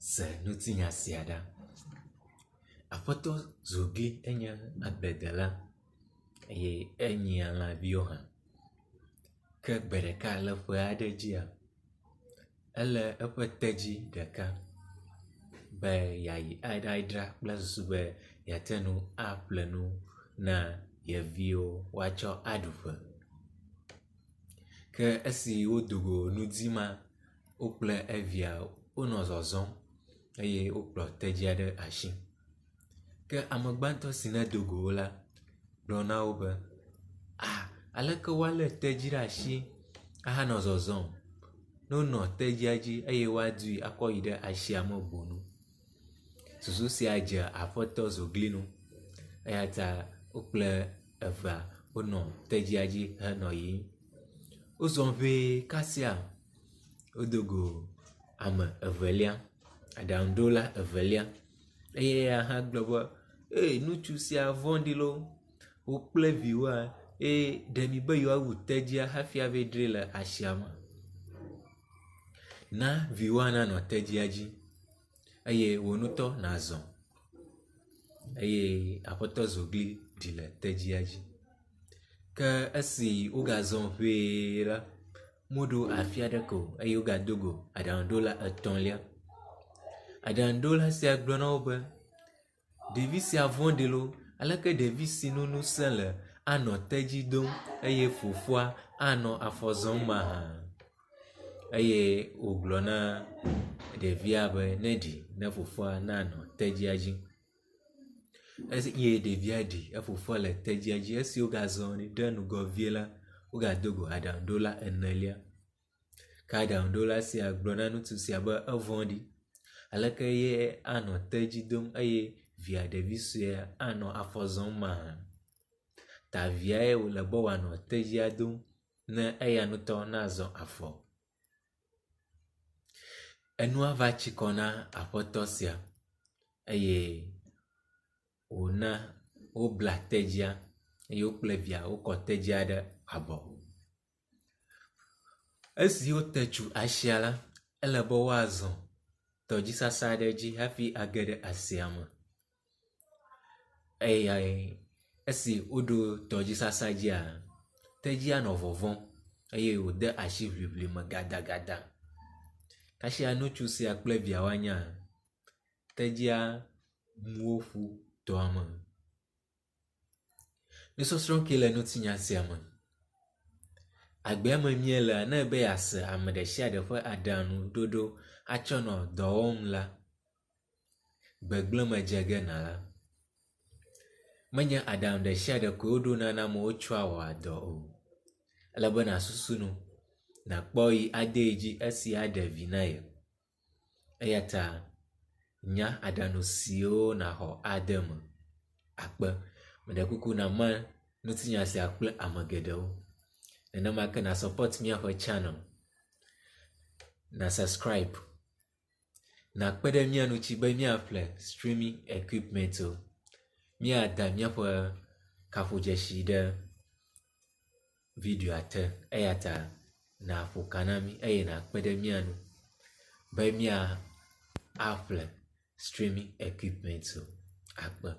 Se ŋutinya sia ɖa. Aƒetɔ Zogui enye agbledela eye enyia lãviwo hã. Ke gbe ɖeka le ƒe aɖe dzia, ele eƒe tedzi ɖeka be yeayi aɖadra kple susu be yeate ŋu aƒle nu na ye viwo woatsɔ aɖu ƒe. Ke esi wodo go ŋdi ma, wo kple evia wonɔ zɔzɔm eye wokplɔ tedzia ɖe asi. Ke ame gbãtɔ si nedo go wo la gblɔ na wo be, a aleke woale tedzi ɖe asi ahanɔ zɔzɔm? Ne wonɔ tedzia dzi eye woadui akɔ yi ɖe asia me boŋ. Susu sia dze aƒetɔ Zogli ŋu eya ta wo kple evea wonɔ tedzia dzi henɔ yiyim. Wozɔ ŋee kasia wodo go ame evelia, aɖaŋuɖola evelia eye eya hã gblɔ be ee ŋutsu sia vɔ̃ɖi loo, wò kple viwòa eye ɖe mibe yewoawu tedzia hafi ava dzrae le asia me. Na viwòa nanɔ tedzia dzi eye wò ŋutɔ nàzɔ eye aƒetɔ Zogli ɖi le tedzia dzi. Ke esi wogazɔ ŋee la, womeɖo afi aɖeke o eye wogado go aɖaŋuɖola etɔ̃lia. Aɖaŋuɖola sia gblɔ na wo be, ɖevi sia vɔ̃ɖi loo, aleke ɖevi si nu ŋusẽ le anɔ tedzi dom eye fofoa anɔ afɔ zɔm mahã? Eye wògblɔ na ɖevia be neɖi ne fofoa nanɔ tedzia dzi. Eye ɖevia ɖi efofoa le tedzia dzi. Esi wogazɔ ɖe ŋgɔ vie la, wogado go aɖaŋuɖola enelia. Ke aɖaŋuɖola sia gblɔ na ŋutsu sia be evɔ̃ɖi. Aleke ye anɔ tedzi dom eye via ɖevi suea anɔ afɔ zɔm mahã? Ta viae wòle be wòanɔ tedzia dom ne eya ŋutɔ nazɔ afɔ. Enua va tsi kɔ na aƒetɔ sia eye wòna wobla tedzia eye wo kple via wokɔ tedzia ɖe abɔ. Esi wote tso asia la, ele be woazɔ tɔdzisasa aɖe dzi hafi age ɖe asia me. Eyae esi woɖo tɔdzisasa dzia, tedzia nɔ vɔvɔm eye wòde asi ŋiŋli me gadagada. Kasia ŋutsu sia kple via woanya, tedzia mu wo ƒu tɔa me. Nusɔsrɔ̃ ke le ŋutinya sia me. Agbea me míelea, ne ebe yease ame ɖe sia ɖe ƒe aɖaŋuɖoɖo atsɔ nɔ dɔ wɔm la, gbegblẽ me dze ge nàla. Menye aɖaŋu ɖe sia ɖe koe woɖona na amewo tsɔa wɔa dɔ o. Ele be nàsusu nu, nàkpɔ yi adee dzi esi aɖe vi na ye. Eya ta nya aɖaŋu siwo nàxɔ ade eme akpe. Meɖe kuku nàma ŋutinya sia kple ame geɖewo. Nenema ke nàsɔpɔt míaƒe chanel, na subscribe. Nàkpe ɖe mía ŋuti be míaƒle streaming equipment-wo. Míada míaƒe kaƒodzesi ɖe videoa te eya ta nàƒo ka na mí eye nàkpe ɖe mía ŋu be míaƒle streaming equipment-wo akpe.